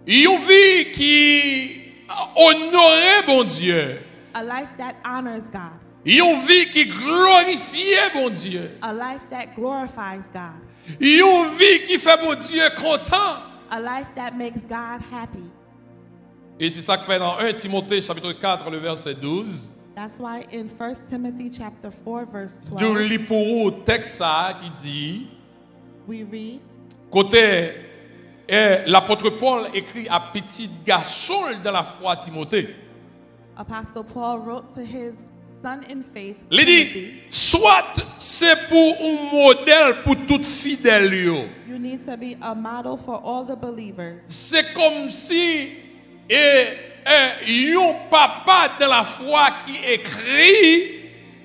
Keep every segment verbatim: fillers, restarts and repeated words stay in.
Yon vi ki onore Bondye. A life that honors God. Yon vi ki glorifye Bondye. A life that glorifies God. Yon vi ki fè Bondye kontan. A life that makes God happy. E se sa k fè nan en Timote chapit kat, le vèsè douz, That's why in First Timothy chapter four verse nou twelve li pou ou tèks sa a ki di, we read, kote eh, lapòt Pòl ekri a pitit gason l dan lafwa Timote. Apostle Paul wrote to his son in faith, Li di, Timothy, swat se pou yon modèl pou tout fidèl yo. you need to be a model for all the believers. Se kòmsi e, e, yon papa dan lafwa ki ekri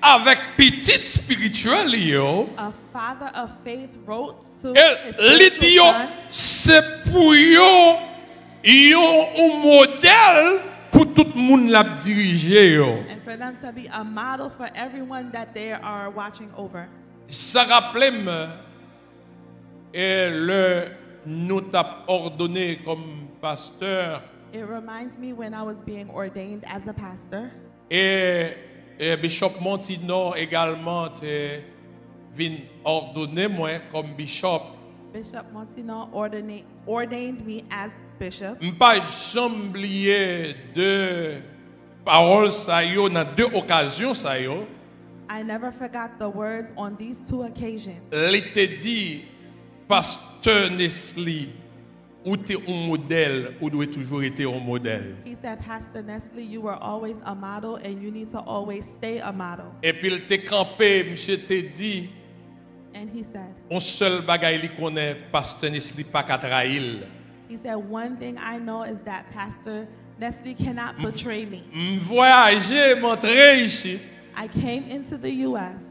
avèk pitit espirityèl yo. A father of faith wrote to E his li di spiritual yo, son, se pou yo yon, yon modèl pou tout moun l ap dirije yo. and for them to be a model for everyone that they are watching over. Sa raple m, e lè nou t ap òdone kòm pastè, It reminds me when I was being ordained as a pastor, e, e Bishop Montinor egalman te vin òdone mwen kòm bishop. Bishop Montinor ordina- ordained me as bishop. M pa janm bliye de pawòl sa yo nan de okazyon sa yo. I never forgot the words on these two occasions. Li te di, Pastè Nesly, ou te yon modèl, ou dwe toujou rete yon modèl. He said, Pastor Nestle, you were always a model and you need to always stay a model. Epi l te kanpe, misye te di, And he said, yon sèl bagay li konnen, Pastè Nesly pa ka trayi l. He said, one thing I know is that Pastor Nestle cannot betray me. M vwayaje, m antre isit. I came into the U S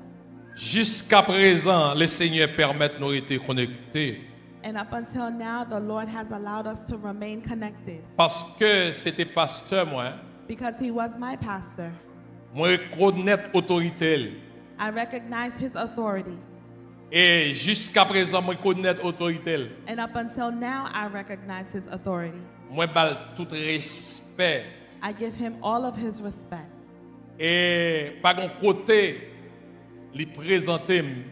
Jiska prezan, Lesenyè pèmèt nou rete konekte. and up until now, the Lord has allowed us to remain connected Paske se te pastè mwen, because he was my pastor. mwen rekonèt otorite l. I recognize his authority. E jiska prezan, mwen rekonèt otorite l. And up until now, I recognize his authority. Mwen ba l tout respè. I give him all of his respect. E pa gen kote li prezante m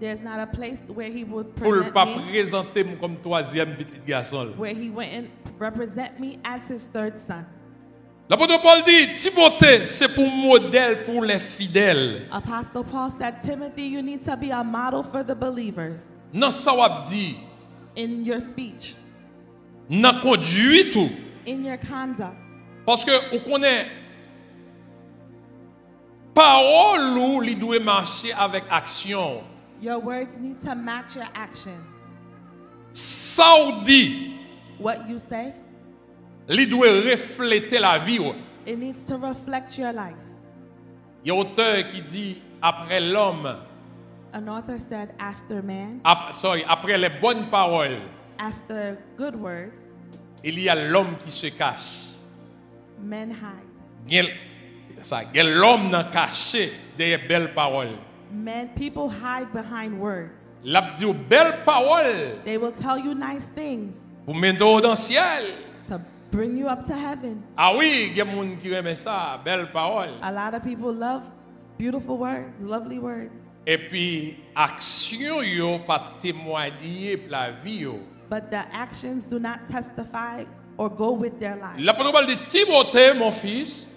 There's not a place where he would pou l present pa me, prezante m kòm twazyèm pitit gason l. where he wouldn't represent me as his third son. Lapòt Pòl di, Timote se pou modèl pou lè fidèl. Apostle Paul said, Timothy, you need to be a model for the believers Nan sa w ap di, in your speech, nan konduit ou. in your conduct. Paske ou konnen, pawòl ou li dwe mache avèk aksyon w. Your words need to match your actions. Sa w di, What you say, li dwe reflete lavi w. it needs to reflect your life. Yon otè ki di, après l'homme, An author said, after man, ap, sorry, après les bonnes paroles, after good words, il y a l'homme qui se cache. men hide. Gen, sa, gen lòm nan kache dèyè bèl pawòl. Men, people hide behind words. L ap di w bèl pawòl They will tell you nice things pou mennen w nan syèl. to bring you up to heaven. A wi, gen moun ki renmen sa, bèl pawòl. A lot of people love beautiful words, lovely words, Epi aksyon yo pa temwaye lavi yo. but the actions do not testify or go with their life. Lapòt Pòl di, Timote, mon fils,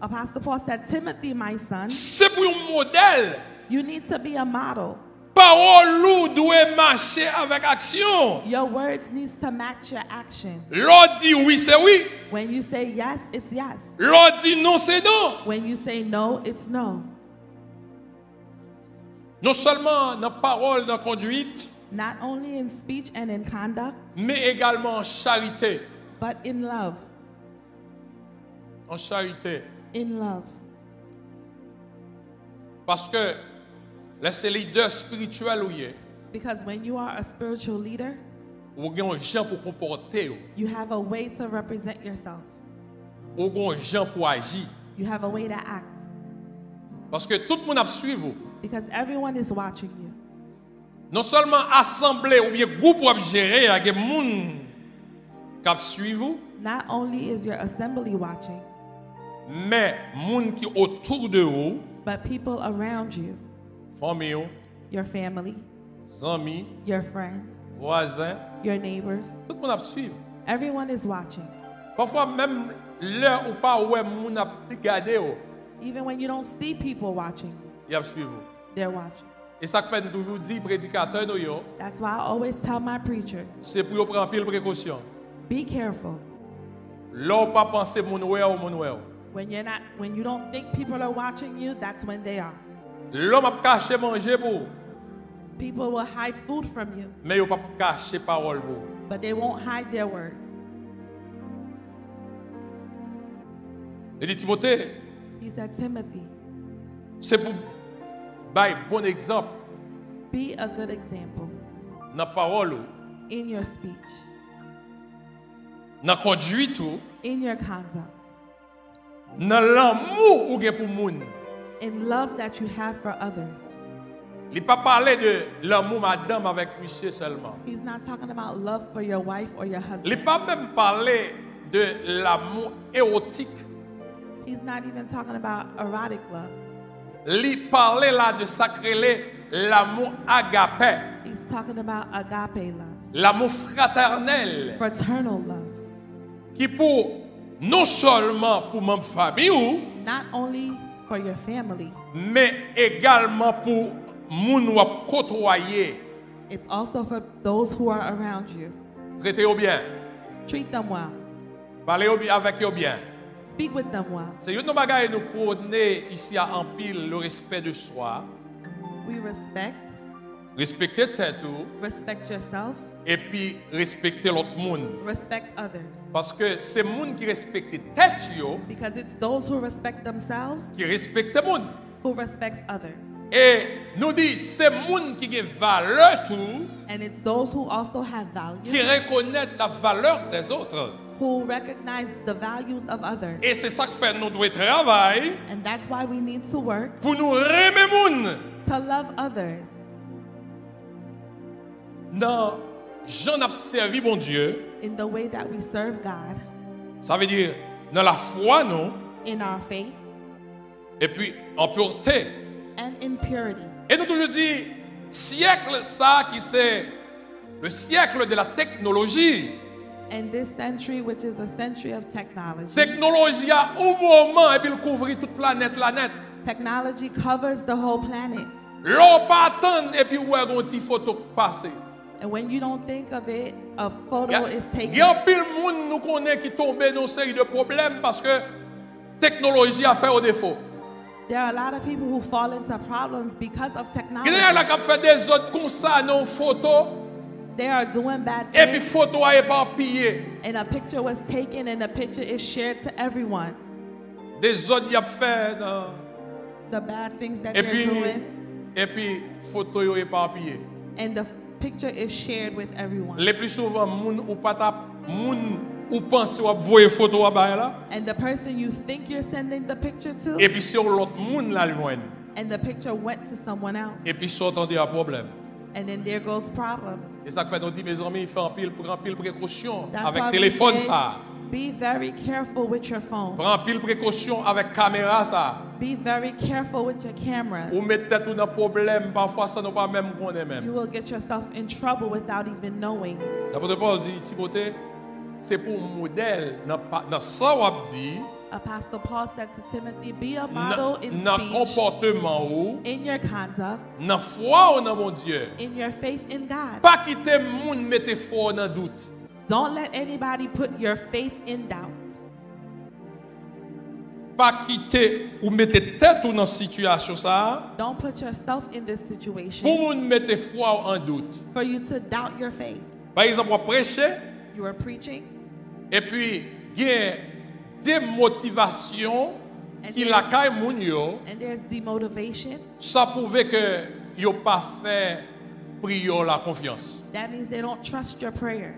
Apostle Paul said, Timothy, my son, se pou yon modèl. you need to be a model. Pawòl ou dwe mache avèk aksyon. Your words needs to match your action. Lè w di wi, se wi. When you say yes, it's yes. Lè w di non, se non. When you say no, it's no. Non sèlman nan pawòl, nan konduit, Not only in speech and in conduct, men egalman an charite. but in love. An charite. In love. Paske lè se lidè espirityèl ou ye, Because when you are a spiritual leader, ou gen yon jan pou konpòte w, you have a way to represent yourself. Ou gen yon jan pou aji. You have a way to act. Paske tout moun ap swiv ou. Because everyone is watching you. Non sèlman asanble oubyen gwoup w ap jere a, gen moun k ap swiv ou, not only is your assembly watching, men moun ki otou de ou, but people around you, fanmi w, your family, zanmi, your friends, vwazen, your neighbors. Tout moun ap swiv. Everyone is watching. Pafwa menm lè ou pa wè moun ap gade w, Even when you don't see people watching, y ap swiv ou. They're watching. E sa k fè n toujou di predikatè nou yo, That's why I always tell my preachers, se pou yo pran anpil prekosyon. Be careful. Lè w pa panse moun wè w, moun wè w. When you're not, when you don't think people are watching you, that's when they are. Lòm ap kache manje pou ou, People will hide food from you, men yo p ap kache pawòl pou ou. But they won't hide their words. Li di Timote, He said, Timothy, se pou bay bon egzanp be a good example nan pawòl ou, in your speech, nan kondwit ou, in your conduct, nan lanmou ou gen pou moun. In love that you have for others. Li pa pale de lanmou madanm avèk misye sèlman. He's not talking about love for your wife or your Li husband. Pa menm pale de lanmou ewotik. He's not even talking about erotic love. Li pale la de sa k rele lanmou agape, He's talking about agape love, lanmou fratènèl, fraternal love, ki pou non sèlman pou manm fanmi ou, not only for your family, men egalman pou moun w ap kotwaye. It's also for those who are around you. Trete yo byen. Treat them well. Pale yo byen, avèk yo byen. Speak with them well. Se youn nan bagay nou pwone isi a anpil, le respect de soi. We respect, Respekte tèt ou, respect yourself, epi respekte lòt moun. Respect others. Paske se moun ki respekte tèt yo Because it's those who respect themselves ki respekte moun. Who respects others. E nou di se moun ki gen valè tou And it's those who also have ki value rekonèt la valeur des autres. Who recognize the values of others. E se sa k fè nou dwe travay And that's why we need to work pou nou renmen moun to love others nan jan n ap sèvi Bondye. In the way that we serve God, Sa vle di nan lafwa nou, in our faith, epi an purte. And in purity. E nou toujou di, syèk sa ki se le siècle de la technologie. And this century, which is a century of technology, Teknoloji a yon moman epi l kouvri tout planèt la nèt. Technology covers the whole planet. Lè w pa atann epi w wè gon ti foto k pase. And when you don't think of it, a photo is taken. Gen anpil moun nou konnen ki tonbe nan yon seri de pwoblèm paske teknoloji a fè yo defo. There are a lot of people who fall into problems because of Gen technology. Nèg la k ap fè dezòd konsa nan yon foto, They are doing bad epi things, foto a epapiye. And a picture was taken, and the picture is shared to everyone. Dezòd y ap fè nan The bad things that epi they're doing, epi foto yo epapiye. And the picture is shared with everyone. Le pli souvan moun ou pa t ap moun ou panse w ap voye foto a bay la, And the person you think you're sending the picture to, epi se yon lòt moun l al jwenn. And the picture went to someone else. Epi sa w tande a pwoblèm. And then there goes problems. E sa k fè nou di, mezanmi, fè anpil, pran anpil prekosyon That's why avèk we telefòn say, sa. Be very careful with your phone. Pran anpil prekosyon avèk kamera sa. Be very careful with your cameras. Ou met tèt ou nan pwoblèm pafwa san nou pa menm konnen menm. You will get yourself in trouble without even knowing. Lapot Pòl di Timote, se pou w modèl nan pa- nan sa w ap di, Apostle Paul said to Timothy, be a nan model in nan speech, konpòteman ou, In your conduct, nan fwa ou nan Bondye. In your faith in God. Pa kite moun mete fwa w nan dout. Don't let anybody put your faith in doubt. Pa kite ou mete tèt ou nan sitiyasyon sa a Don't put yourself in this situation pou moun mete fwa w an dout. For you to doubt your faith. Pa egzanp, w ap preche, You are preaching, epi gen demotivasyon And ki there's- lakay moun yo, and there's demotivation. Sa pwouve ke yo pa fè priyè w la konfyans. That means they don't trust your prayer.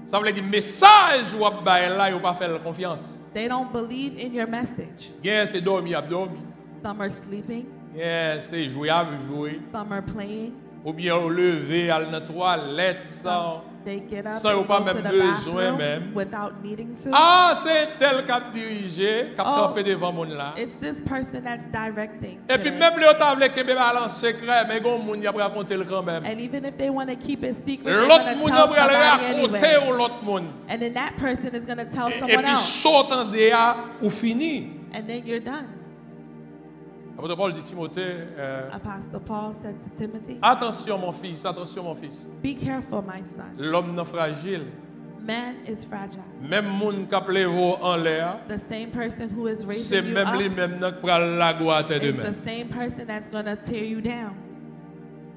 Sa vle di mesaj w ap bay la, yo pa fè l konfyans. They don't believe in your message. Gen se dòmi y ap dòmi. Some are sleeping, Gen se jwe y ap jwe. Some are playing. Oubyen yo leve al nan twalèt san, They get up san yo and pa go to menm the bezwen bathroom menm. Without needing to. Ah, se entèl k ap dirije, k ap Oh, kanpe devan moun la. It's this person that's directing Epi today. Menm lè yo ta vle kenbe bagay la an sekrè, men gen yon moun y ap rakonte l kanmenm. And even if they want to keep it secret, they're Lòt gonna moun tell nan pral somebody rakonte anyway. Yon lòt moun. And then that person is gonna tell E- someone Epi else. Sa w tande a, ou fini. And then you're done. Apot Pòl di Timote, euh, Apostle Paul said to Timothy, Attention, mon fils, attention, mon fils. Be careful, my son. Lòm nan frajil. Man is fragile. Menm moun k ap leve w anlè a, The same person who is se raising you menm up li menm nan k pral lage w atè is demen. The same person that's gonna tear you down.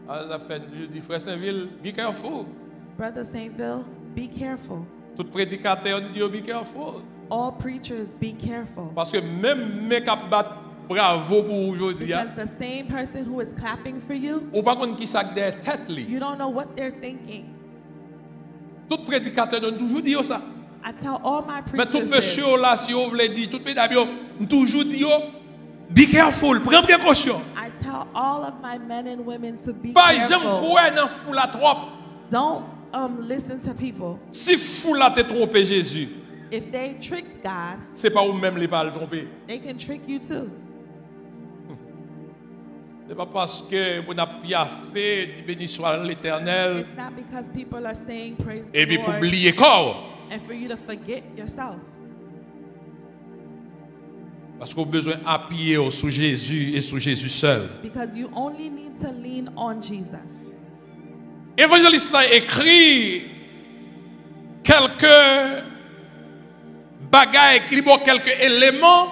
Ah, sa fè yo di, Frè Senvil, be careful. Brother Saintville, be careful. Tout predikatè yo di yo be careful. All preachers, be careful. Paske menm men k ap bat bravo pou ou jodi a, Because the same person who is clapping for you, ou pa konn ki sa k dèyè tèt li. You don't know what they're thinking. Tout predikatè yo, m toujou di yo sa. I tell all my Men tout preachers mesye this. Yo la, si yo vle di, tout medam yo, m toujou di yo, be careful, pran prekosyon. I tell all of my men and women to be Pa janm careful. Kwè nan foul la twòp. Don't um, listen to people. Si foul la te twonpe Jezi, If they tricked God, se pa ou menm li pral twonpe. They can trick you too. Se pa paske moun ap pyafe, di beni swa Letènèl, It's not because people are saying praise the epi pou Lord bliye kò w. And for you to forget yourself. Paske w bezwen apiye w sou Jezi e sou Jezi sèl. Because you only need to lean on Jesus. Evanjelis la ekri kèlke bagay, li ba w kèlke eleman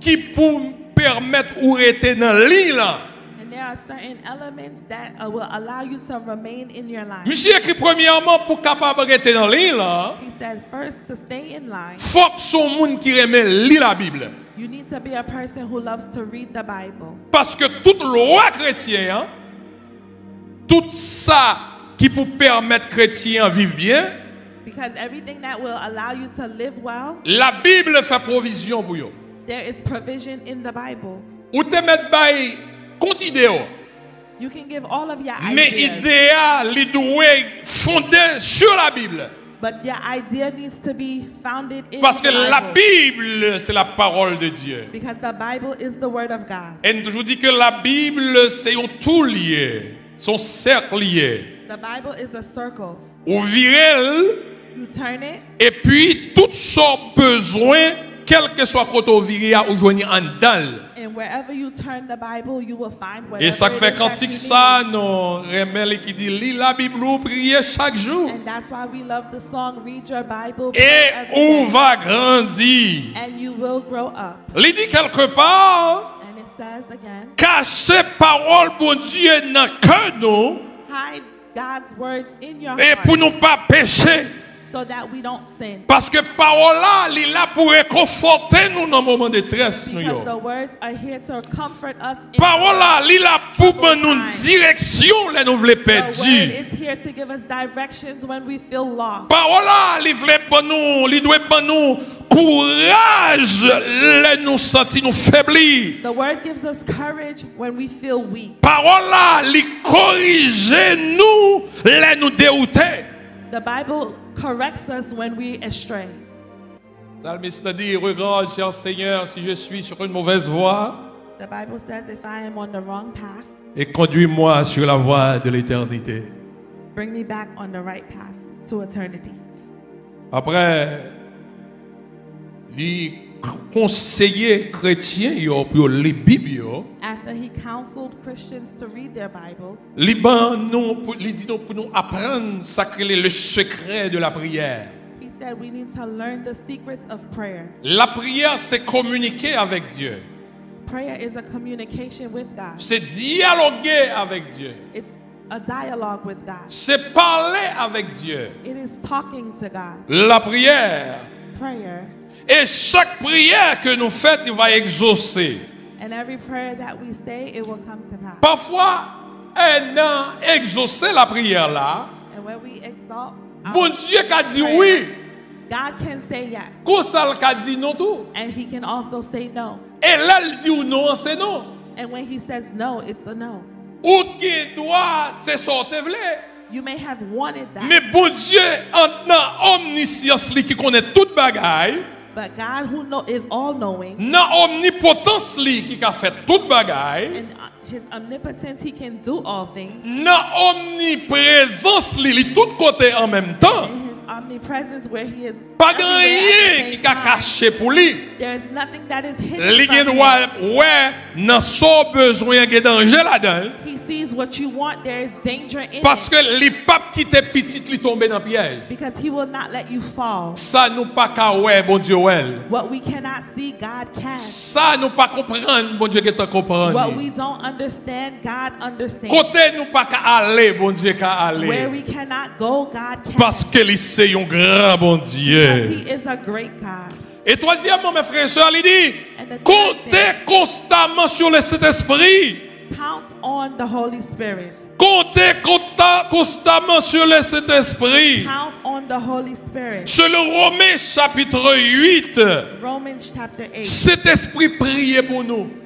ki pou pèmèt ou rete nan liy lan. And there are certain elements that uh, will allow you to remain in your line. Misye ekri premyèman pou kapab rete nan liy lan, He says first to stay in line. Fòk se yon moun ki renmen li Labib. You need to be a person who loves to read the Bible. Paske tout lwa kretyen an, tout sa ki pou pèmèt kretyen an viv byen, Because everything that will allow you to live well, Labib fè pwovizyon pou yo. There is provision in the Bible. Ou te mèt bay kont ide w. You can give all of your ideas. Men ide a, li dwe fonde sur la Bible. But your idea needs to be founded in Paske the Bible. Labib, se la parole de Dieu. Because the Bible is the word of God. E n toujou di ke Labib, se yon tou li ye, se yon sèk li ye. The Bible is a circle. Ou vire l, You turn it, epi tout sa w bezwen, kèlkeswa kote w vire a, ou jwenn li anndan l. And wherever you turn the Bible, you will find E whatever sa k it fè is that kantik you sa, need. Nou renmen li ki di, li Labib ou, priye chak jou. And that's why we love the song, Read Your Bible, pray E every ou day, va grandi. And you will grow up. Li di kèlke pa, And it says again, Kache pawòl Bondye nan kè nou. Hide God's words in your heart. E pou nou pa peche. So that we don't sin. Paske pawòl la, li la pou rekonfòte nou nan moman detrès nou yo. Because the words are here to comfort us in Pawòl la, li la pou ban nou times. Direksyon lè nou vle pèdi. The word is here to give us directions when we feel lost. Pawòl la, li vle ban nou, li dwe ban nou kouraj lè nou santi nou febli. The word gives us courage when we feel weak. Pawòl la, li korije nou lè nou dewoute. The Bible corrects us when we astray. Salmis la di, Regarde, cher Seigneur, si je suis sur une mauvaise voie, The Bible says, if I am on the wrong path, et conduis-moi sur la voie de l'éternité. Bring me back on the right path to eternity. Apre, li konseye kretyen yo pou yo li Bib yo. After he counseled Christians to read their Bibles, Li ban nou, pou, li di nou pou nou aprann sa k rele le secret de la prière. He said we need to learn the secrets of prayer. Lapriyè, se kominike avèk Dye. Prayer is a communication with God. Se dyaloge avèk Dye. It's a dialogue with God. Se pale avèk Dye. It is talking to God. Lapriyè. Prayer. E chak priyè ke nou fè, li va egzose. And every prayer that we say, it will come to pass. Pafwa, e nan egzose lapriyè la, And when we exalt our Bondye ka di prayer, wi. God can say yes. Konsa l ka di non tou. And he can also say no. E lè l di w non an, se non. And when he says no, it's a no. Ou gen dwa, se sa w te vle. You may have wanted that. Men Bondye an- nan omnisyans li ki konnen tout bagay, But God, who know, is all knowing, nan omnipotans li ki ka fè tout bagay, and uh, his omnipotence, he can do all things. Nan omniprezans li, li tout kote an menm tan. In his omnipresence, where he is Pa everywhere at gen anyen the ki same ka time. Kache pou li. There is nothing that is hidden Li gen from dwa him. Wè nan sa w bezwen an gen danje ladan l. He sees what you want. There is danger in it. Paske li p ap kite pitit li tonbe nan pyèj. Because he will not let you fall. Sa nou pa ka wè, Bondye wè l. What we cannot see, God can. Sa nou pa konprann, Bondye gentan konprann What li. We don't understand, God understands. Kote nou pa ka ale, Bondye ka Where ale. We cannot go, God can. Paske li se yon gran Because Bondye. He is a great God. E twazyèmman, mes frères et sœurs, li di, And the third Comptez thing, constamment sur le Saint-Esprit. Count on the Holy Spirit. Comptez conta- constamment sur le Saint-Esprit. Count on the Holy Spirit. Selon Romains chapitre huit, Romans chapter eight. Sentespri priye pou nou.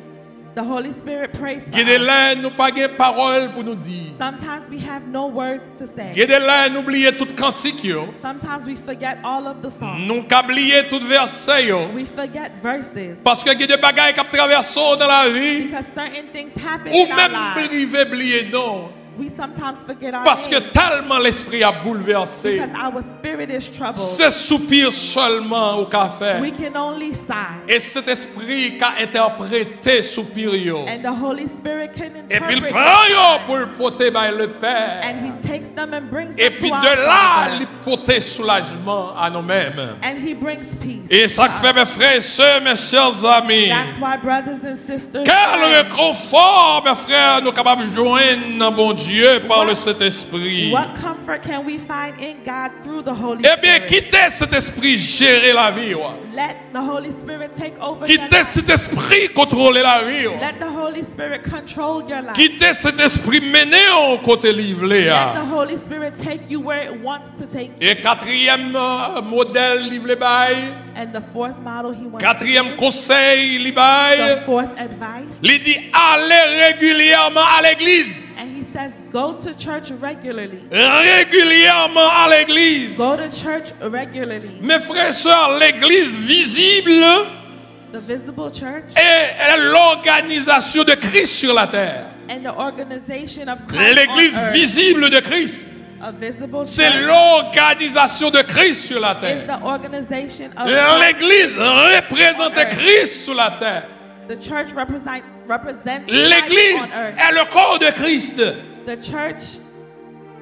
The Holy Spirit prays for Gen de us. Lè nou pa gen pawòl pou nou di. Sometimes we have no words to say. Gen de lè nou bliye tout kantik yo. Sometimes we forget all of the songs. Nou ka bliye tout vèsè yo. We forget verses. Paske gen de bagay k ap travèse w nan lavi. Because certain things happen Ou in our menm lives. Rive bliye non. We sometimes forget our Paske name. Tèlman lespri ap boulvèse. Because our spirit is troubled. Se soupir sèlman ou ka fè. We can only sigh. E Sentespri ka entèprete soupir yo. And the Holy Spirit can Epi l interpret pran yo that. Pou l pote bay le Pè. And he takes them and brings them Epi to our de la, Father. Li pote soulajman a nou menm. And he brings peace. E sa k fè, mes frères et sœurs, mes chers amis, That's why, brothers and sisters, quel friends, réconfort, mes frères, nou kapab jwenn nan Bondye par le Saint-Esprit. What comfort can we find in God through the Holy Ebyen, Spirit? Kite Sentespri jere lavi w. Let the Holy Spirit take over your Kite life. Sentespri kontwole lavi w. Let the Holy Spirit control your life. Kite Sentespri mennen w kote li vle Let the a. Holy Spirit take you where it wants to take you. E katriyèm uh, modèl li vle bay, And the fourth model he wants katriyèm to give, konsèy li bay, the fourth advice, li di ale regilyèman a legliz. And he says, go to church regularly. Regilyèman a legliz. Go to church regularly. Mes frères et sœurs, legliz vizib The visible church est l'organisation de Christ sur la terre. And the organization of Christ L'église on earth. Visible de Christ, A visible c'est church l'organisation de Christ sur la Is terre. The organization of L'église représente on earth. Christ sur la terre. The church represent, represents L'église Christ on earth. Est le corps de Christ. The church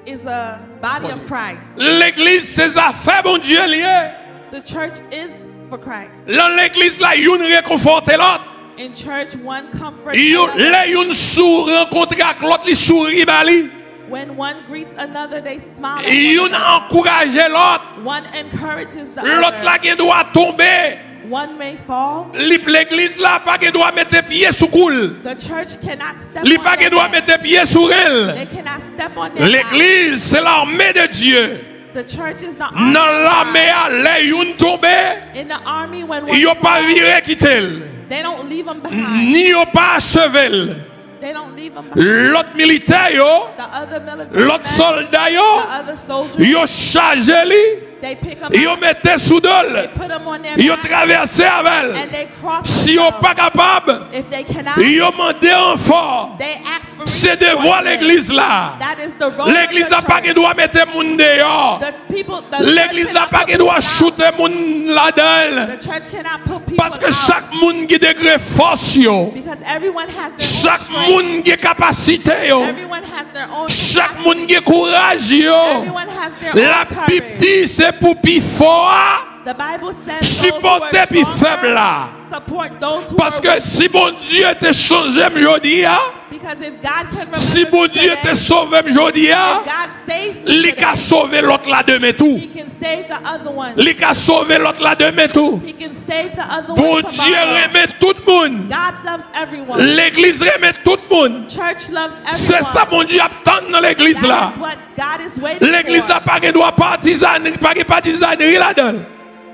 is a body of Christ. L'église se zafè Bondye li ye. The church is for Christ. Nan legliz la, youn rekonfòte lòt. In church, one comforts Youn, another. Lè youn sou rankontre ak lòt, li souri ba li. When one greets another, they smile at Youn one another. Ankouraje lòt. One encourages the Lòt la other. Gen dwa tonbe. One may fall. Li, legliz la pa gen dwa mete pye sou kou l. The church cannot step Li on pa gen their dwa back. Mete pye sou ren l. They cannot step on their back. Legliz se lame de Dye. The church is the army Nan of lame God. A, lè youn tonbe, In the army, when one yo pa falls, Vire kite l. They don't leave him behind. Ni yo pa acheve l. They don't leave him behind. Lòt militè yo, The other military lòt men, sòlda yo, the other soldiers, yo chaje li, they pick him yo up, mete sou do l. They put him on their Yo back, Travèse avè l. And they cross Si yo themselves. Pa kapab, If they cannot, yo Mande ranfò. They ask for Se devwa resources. Legliz la. That is the role of the Legliz la pa church. Gen dwa mete moun deyò. The people, the Legliz la pa gen dwa choute moun ladan l. The church cannot put people Paske out. Chak moun gen degre fòs yo. Because everyone has their Chak own strength. Moun gen kapasite yo. Everyone has their own Chak capacity. Moun gen kouraj yo. Everyone has their own Labib courage. Di se pou pi fò a. The Bible says those who are Sipòte pi fèb stronger la. Support those who Paske are weak. Si Bondye te chanje m jodi a, Because if God can remember si me Bondye today, te sove m jodi a, if God saved me Li ka today, sove lòt la demen tou. He can save the other one. Li ka sove lòt la demen tou. He can save the other one Bondye tomorrow. Renmen tout moun. God loves everyone. Legliz renmen tout moun. Church loves everyone. Se sa Bondye ap tann nan legliz la. That is what God is waiting Legliz la for. Pa gen dwa patizanri, pa gen patizanri ladan l.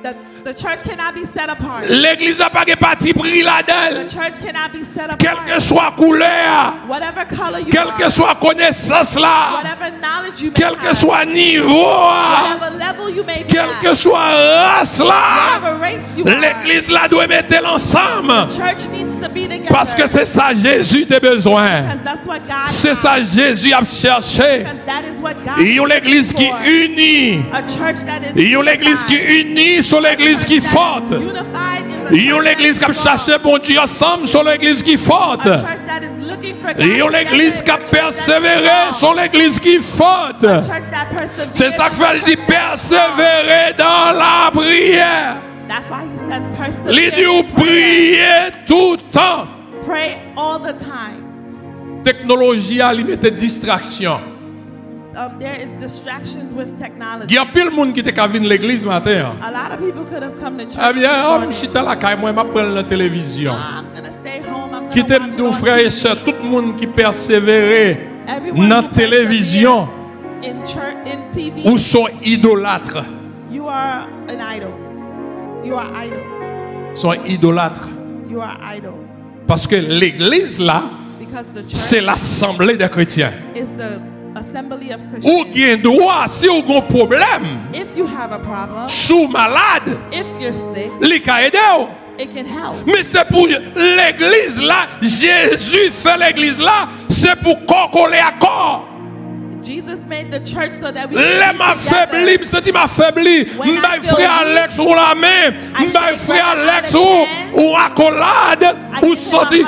The, the church cannot be set apart. Legliz la pa gen pati pri ladan l. The church cannot be set apart. Kèlkeswa koulè a, whatever color you are, kèlkeswa konesans la, whatever knowledge you may have, kèlkeswa nivo a, whatever level you may be at, kèlkeswa ras la, whatever race you are, legliz la dwe mete l ansanm. The church needs to be together. Paske se sa Jezi te bezwen. Because that's what God wants. Se sa Jezi ap chèche. Because that is what God is looking for. Yon legliz ki ini. A church that is unified. Yon legliz ki ini, se yon legliz ki fòt. A church that is unified is a church that is strong. Yon legliz k ap chache Bondye ansanm, se yon legliz ki fòt. A church that is looking for God together is a church that is strong. Yon legliz k ap pèsevere, se yon legliz ki fòt. A church that perseveres is a church that is strong. Se sa k fè l di, "Pèsevere dans la prière." That's why he says, "Persevere in prayer." Li di w, "Priye toutan." Pray all the time. Teknoloji a, li mete distraksyon. Um, there is distractions with technology. Gen anpil moun ki te ka vin legliz maten an. A lot of people could have come to church this morning. Ebyen, m chita lakay mwen, m ap pran l nan televizyon. Ah, I'm gonna stay home, I'm gonna watch it on T V. Kite m di w, frè e sè, tout moun ki pèsevere nan televizyon, ou se yon idolat. Everyone who perseveres in church, in T V, you are an idol. You are idol. Se yon idolat. You are idol. Paske legliz la, se lasanble dè kretyen. Because the church is the assembly of Christians. Ou gen dwa, si w gen pwoblèm, if you have a problem, si w malad, if you're sick, li ka ede w. It can help. Men se pou legliz la, Jezi fè legliz la, se pou kò kole ak kò. Jesus made the church so that we can be together. Lè m afebli, m santi m afebli. When I feel weak, I shake my hand. M bay frè Alex yon lamen. M bay frè Alex yon, yon akolad. I give him a hug. Ou santi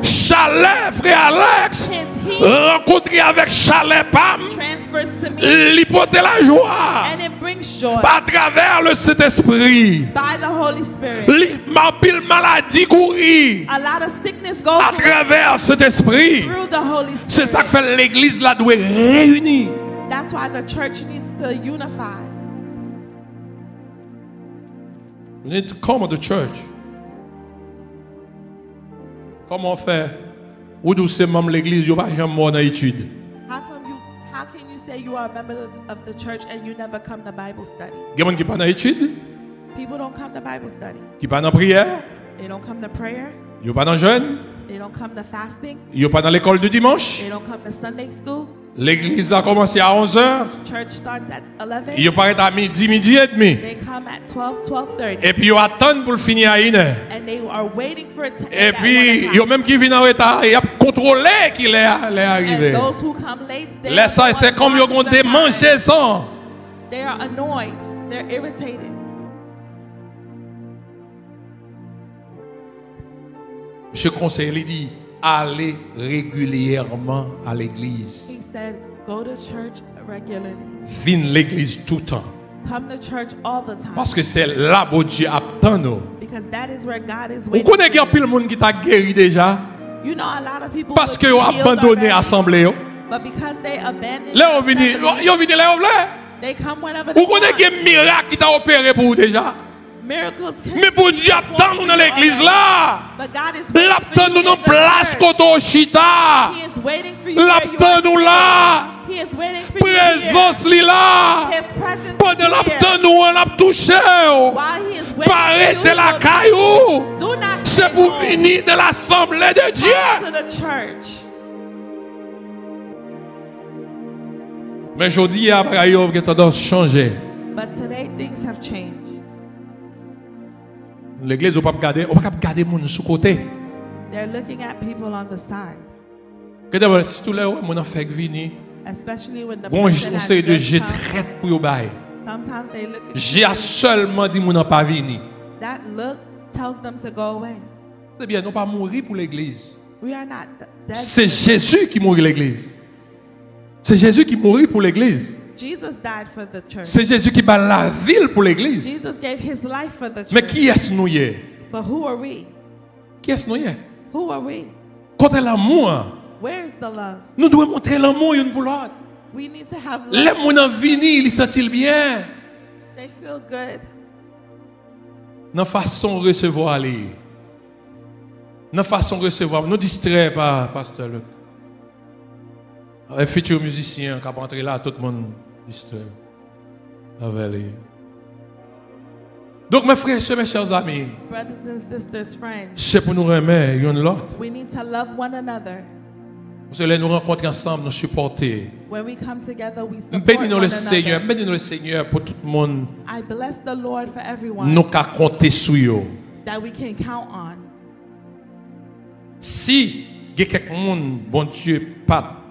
chalè frè Alex rankontre avèk chalè pa m. His heat transfers to me. Li pote lajwa. And it brings joy. Atravè le Sentespri. By the Holy Spirit. Li, anpil maladi kouri. A lot of sickness goes away through the Holy Spirit. Atravè Sentespri. Se sa k fè legliz la dwe reyini. That's why the church needs to unify. You need to come to church. Kòman w fè? Ou di w se manm legliz, yo pa janm wè w nan etid. How come you, how can you say you are a member of, of the church and you never come to Bible study? Gen moun ki pa nan etid. People don't come to Bible study. Ki pa nan priyè. They don't come to prayer. Yo pa nan jèn. They don't come to fasting. Yo pa nan lekòl de dimanch. They don't come to Sunday school. Legliz la kòmanse a onzè. Church starts at eleven. Yo parèt a midi, midi edmi. They come at twelve, twelve thirty. Epi yo atann pou l fini a inè. And they are waiting for it to end at one o'clock. Epi yo menm ki vin an reta, y ap kontwole ki lè a, lè a rive. And those who come late, they are the ones watching the time. Lè sa, se kòm yo gen demanjezon. They are annoyed. They're irritated. Misye konseye, li di, "Ale regilyèman a legliz." He said, "Go to church regularly." Vin legliz toutan. Come to church all the time. Paske se la Bondye ap tann ou. Because that is where God is waiting for you. Ou konnen gen anpil moun ki ta geri deja. You know a lot of people would be healed already. Paske yo abandone asanble yo. But because they abandon the assembly, yo vini, yo, yo vini lè yo vle. They come whenever they want. Ou konnen gen mirak ki ta opere pou ou deja. Miracles can be performed for you already. Men Bondye ap tann ou nan legliz la. But God is waiting for you in the church. L ap tann ou nan plas kote w chita. He is waiting for you where you are seated. L ap tann ou la. He is waiting for you here. Prezans li la. His presence is here. Pandan l ap tann ou an, l ap touche w. While he is waiting for you, he will touch you. Pa rete lakay ou. Do not stay home. Se pou vini nan lasanble de Dye. Come to the church. Men jodi a, bagay yo gen tandans chanje. But today, things have changed. Legliz, ou p ap gade, ou p ap gade moun sou kote. They're looking at people on the side. Gade, sitou lè yo wè moun nan fèk vini, especially when the person has just come, gon yon seri de je trèt pou yo bay. Sometimes they look at you. Je a sèlman di moun nan pa vini. That look tells them to go away. Ebyen, nou pa mouri pou legliz. We are not d-, dead for the church. Se Jezi ki mouri legliz. Se Jezi ki mouri pou legliz. Jesus died for the church. Se Jezi ki bay lavi l pou legliz. Jesus gave his life for the church. Men kiyès nou ye? But who are we? Kiyès nou ye? Who are we? Kote lanmou an? Where is the love? Nou dwe montre lanmou youn pou lòt. We need to have love. Lè moun nan vini, li santi l byen. They feel good. Nan fason w resevwa li. Nan fason w resevwa. Nou distrè pa Pastè Luc. Avèk fiti mizisyen an k ap antre la, tout moun distrè avè li. Donk, mes frères et sœurs, mes chers amis, Brothers and sisters, friends, se pou nou renmen youn lòt. We need to love one another. Paske lè nou rankontre ansanm, nou sipòte. When we come together, we support one another. M beni non le Senyè, m beni non le Senyè pou tout moun. I bless the Lord for everyone. Nou ka konte sou yo. That we can count on. Si gen kèk moun Bondye pa t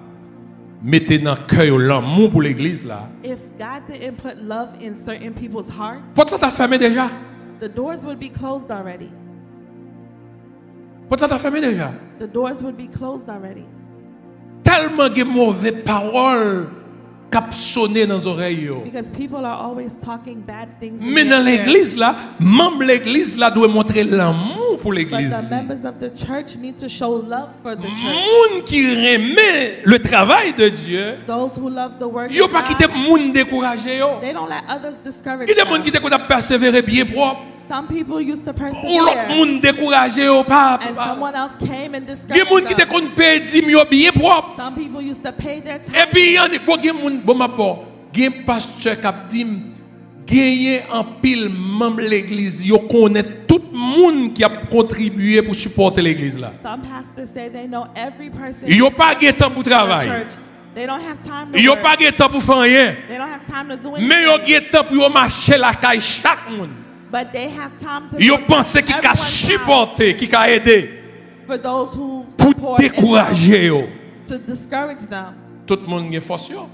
mete nan kè yo lanmou pou legliz la, If God didn't put love in certain people's hearts, pòt la ta fèmen deja. The doors would be closed already. Pòt la ta fèmen deja. The doors would be closed already. Tèlman gen move pawòl k ap sone nan zòrèy yo. Because people are always talking bad things in their ear. Men nan legliz la, manm legliz la dwe montre lanmou pou legliz li. But the members of the church need to show love for the church. Moun ki renmen le travay de Dye, Those who love the work of God, yo pa kite moun dekouraje yo. They don't let others discourage them. Gen de moun ki te konn ap pèsevere byen pwòp. Some people used to persevere. Yon lòt moun dekouraje yo pa. And someone else came and discouraged them. Gen moun ki te konn peye dim yo byen pwòp. Some people used to pay their tithes. Epi, annik, bon, gen moun, bon, m ap ba w, gen pastè k ap di m, genyen anpil manm legliz, yo konnen tout moun ki ap kontribye pou sipòte legliz la. Some pastors say they know every person in the church. Yo pa gen tan pou travay. They don't have time to work. Yo pa gen tan pou fè anyen. They don't have time to do anything. Men yo gen tan pou yo mache lakay chak moun. But they have time to go to everyone's house. Yo panse ki ka sipòte, ki ka ede. For those who support and help. Pou dekouraje yo. To discourage them. Tout moun gen fòs yo.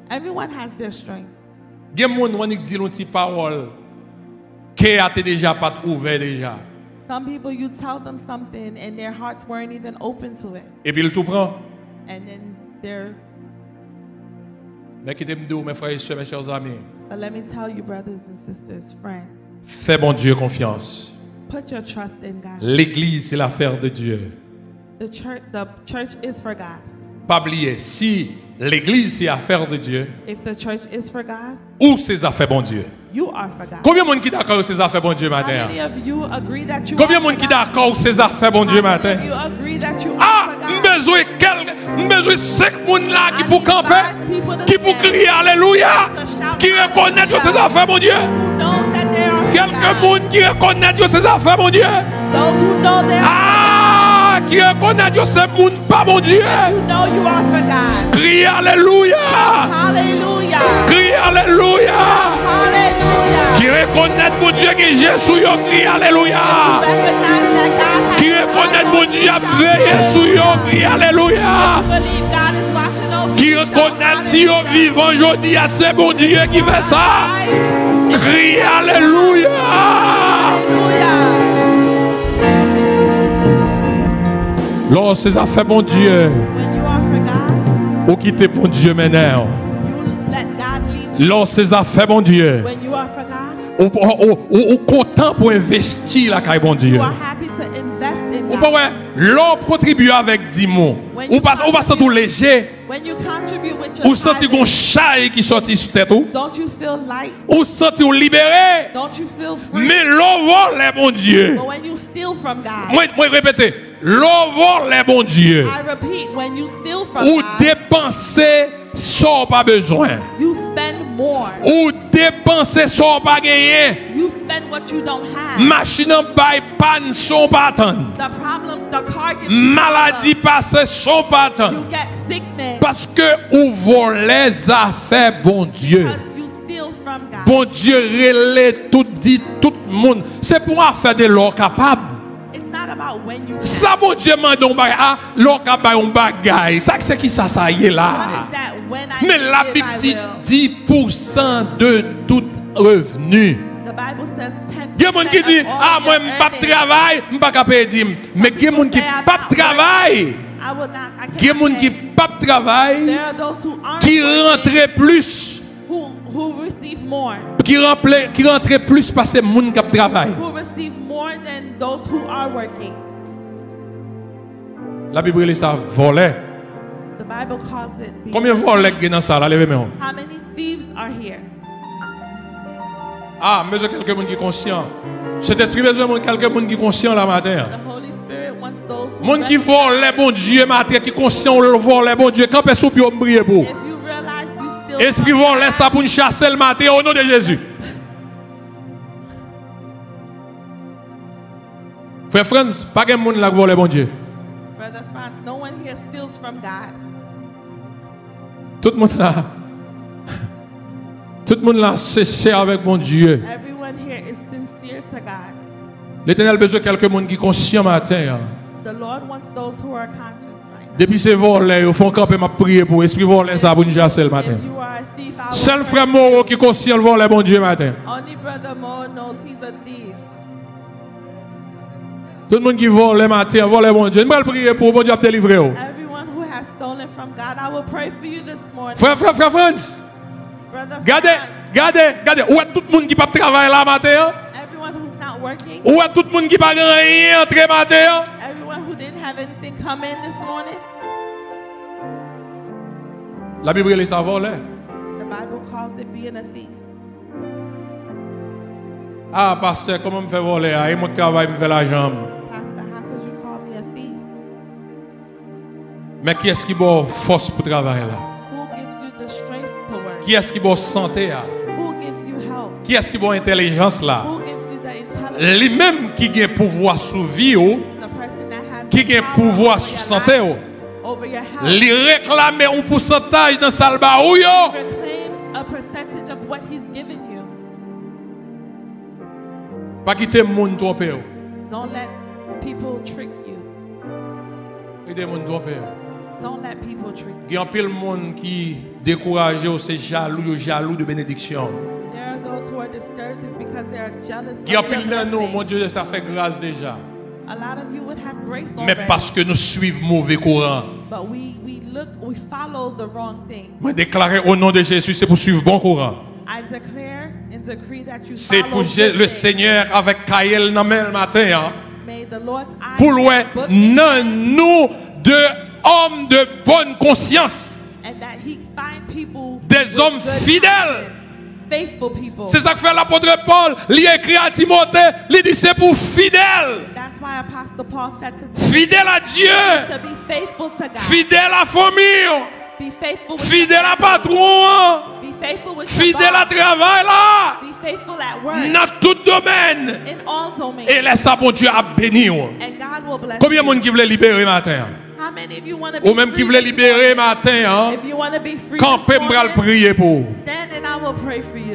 Everyone has their strength. Gen moun w annik di l yon ti pawòl, kè a te deja pa t ouvè deja. Some people, you tell them something and their hearts weren't even open to it. Epi l tou pran. And then they're Men kite m di w, mes frères et sœurs, mes chers amis, But let me tell you, brothers and sisters, friends, fè Bondye konfyans. Put your trust in God. Legliz se afè de Dye. The church, the church is for God. Pa bliye, si legliz se afè de Dye, If the church is for God, ou se zafè Bondye. You are for God. Konbyen moun ki dakò yo se zafè Bondye maten an? How many of you agree that you are for God? Konbyen moun ki dakò ou se zafè Bondye maten? How many of you agree that you are for God? Ah, m bezwen kèl, m bezwen senk moun la ki pou kanpe, ki pou kriye alelouya, ki rekonèt yo se zafè Bondye. Kèlke moun ki rekonèt yo se zafè Bondye. Those who know they are for God. Ah, ki rekonèt yo se moun pa Bondye. That you know you are for God. Kriye alelouya. Hallelujah. Kriye alelouya. Hallelujah. Ki rekonèt Bondye gen je sou yo, kriye alelouya. That you recognize that God has eyes on you. Ki rekonèt Bondye ap veye sou yo, kriye alelouya. That you believe God is watching over you. Ki rekonèt si yo vivan jodi a, se Bondye ki fè sa. Kriye alelouya. Hallelujah. Lè w se zafè Bondye, When you are for God, ou kite Bondye mennen w. You let God lead you. Lè w se zafè Bondye, When you are for God, ou, ou, ou, ou kontan pou envesti lakay Bondye. You are happy to invest in God. Ou pa wè, lè w kontribye avèk dim ou, When you contribute, ou pa, ou pa santi w leje. When you contribute with your tithing, ou santi gon chay ki sòti sou tèt ou. Don't you feel light? Ou santi w libere. Don't you feel free? Men lè w vòlè Bondye. But when you steal from God, mwen, mwen repete, lè w vòlè Bondye, I repeat, when you steal from God, ou depanse sa w pa bezwen. You spend more. Ou depanse sa w pa genyen. You spend what you don't have. Machin nan bay pàn san w pa atann. The problem, the car gets messed up. Maladi pase san w pa atann. You get sickness. Paske ou vòlè zafè Bondye. Because you steal from God. Bondye rele tout, di tout moun. Se pa yon afè de lè w kapab. It's not about when you can. Sa Bondye mande yon bagay, a, lè w ka bay yon bagay. Sa, se ki sa sa ye la? What is that when I can give, I will? Men Labib di dis pou san de tout revni. The Bible says ten percent of all your earnings. Gen moun ki di, a, mwen, m p ap travay, m pa ka peye dim. Men gen moun ki p ap travay. Some people say, I will not, I cannot pay. Gen moun ki p ap travay, there are those who aren't working, ki rantre plis, who, who receive more, ki ranple-, ki rantre plis pase moun k ap travay. Who receive more than those who are working. Labib rele sa vòlè. The Bible calls it being a thief. Konbyen vòlè k gen nan sa la? Leve men w. How many thieves are here? Ah, m bezwen kèlke moun ki konsyan. Sentespri bezwen moun, kèlke moun ki konsyan la maten an. The Holy Spirit wants those who recognize. Moun ki vòlè Bondye maten, ki konsyan w vòlè Bondye, kanpe sou pye w, m priye pou w. If you realize you still. Espri vòlè sa pou n chase l maten, o non de Jezi. Frè Frantz, pa gen moun la k vòlè Bondye. Brother Franz, no one here steals from God. Tout moun la, tout moun la sensè avèk Bondye. Everyone here is sincere to God. Letènèl bezwen kèlke moun ki konsyan maten an. The Lord wants those who are conscious right now. Depi se vòlè yo, fè w kanpe, m ap priye pou ou. Espri vòlè sa pou n chase l maten. If you are a thief, I will pray for you. Sèl frè Moreau ki konsyan l vòlè Bondye maten. Only Brother Moreau knows he's a thief. Tout moun ki vòlè maten an, vòlè Bondye. M pral priye pou ou, Bondye ap delivre w. Everyone who has stolen from God, I will pray for you this morning. Frè, frè, frè Frantz, Brother Franz, gade, gade, gade. Ou wè tout moun ki p ap travay la maten an? Everyone who's not working, Ou wè tout moun ki pa gen anyen antre maten an? Everyone who didn't have anything come in this morning, Labib rele sa vòlè. The Bible calls it being a thief. Ah, pastè, kòman m fè vòlè a? E mwen k travay, m fè lajan m. Pastor, how could you call me a thief? Men kiyès ki ba w fòs pou travay la? Who gives you the strength to work? Kiyès ki ba w sante a? Who gives you health? Kiyès ki ba w entèlijans la? Who gives you the intelligence? Li menm ki gen pouvwa sou vi w, The person that has ki the gen power pouvwa over sou your sante life, w. Over your health. Li reklame yon pousantaj nan sa l ba ou yo. He reclaims a percentage of what he's given you. Pa kite moun twonpe w. Don't let people trick you. Kite moun twonpe w. Don't let people trick you. Gen anpil moun ki dekouraje w, se jalou, yo jalou de benediksyon w. There are those who are discouraged, it's because they are jealous of your blessing. Gen anpil nan nou, Bondye ta fè gras deja. A lot of you would have grace already. Men paske nou swiv move kouran. But we, we look, we follow the wrong thing. Mwen deklare o non de Jezi, se pou swiv bon kouran. I declare and decree that you follow good things. Se pou Je-, le Senyè avèk kaye l nan men l maten an, May the Lord's eye pou l wè be on good things nan nou de òm de bòn konsyans, and that he find people with good conscience, faithful people. Des hommes fidèles. Se sa k fè lapot Pòl, li ekri a Timote, li di se pou fidèl. That's why Apostle Paul said to Timothy, fidèl a Dye, to be faithful to God. Fidèl a fanmi w. Be faithful with your family. Fidèl a patwon an. Be faithful with your boss. Fidèl a travay la. Be faithful at work. Nan tout domèn. In all domains. E lè sa, Bondye ap beni w. And God will bless you. Konbyen moun ki vle libere maten an? How many of you wanna be free this morning? Ou menm ki vle libere maten an, if you wanna be free this morning, kanpe, m pral priye pou ou. Stand and I will pray for you.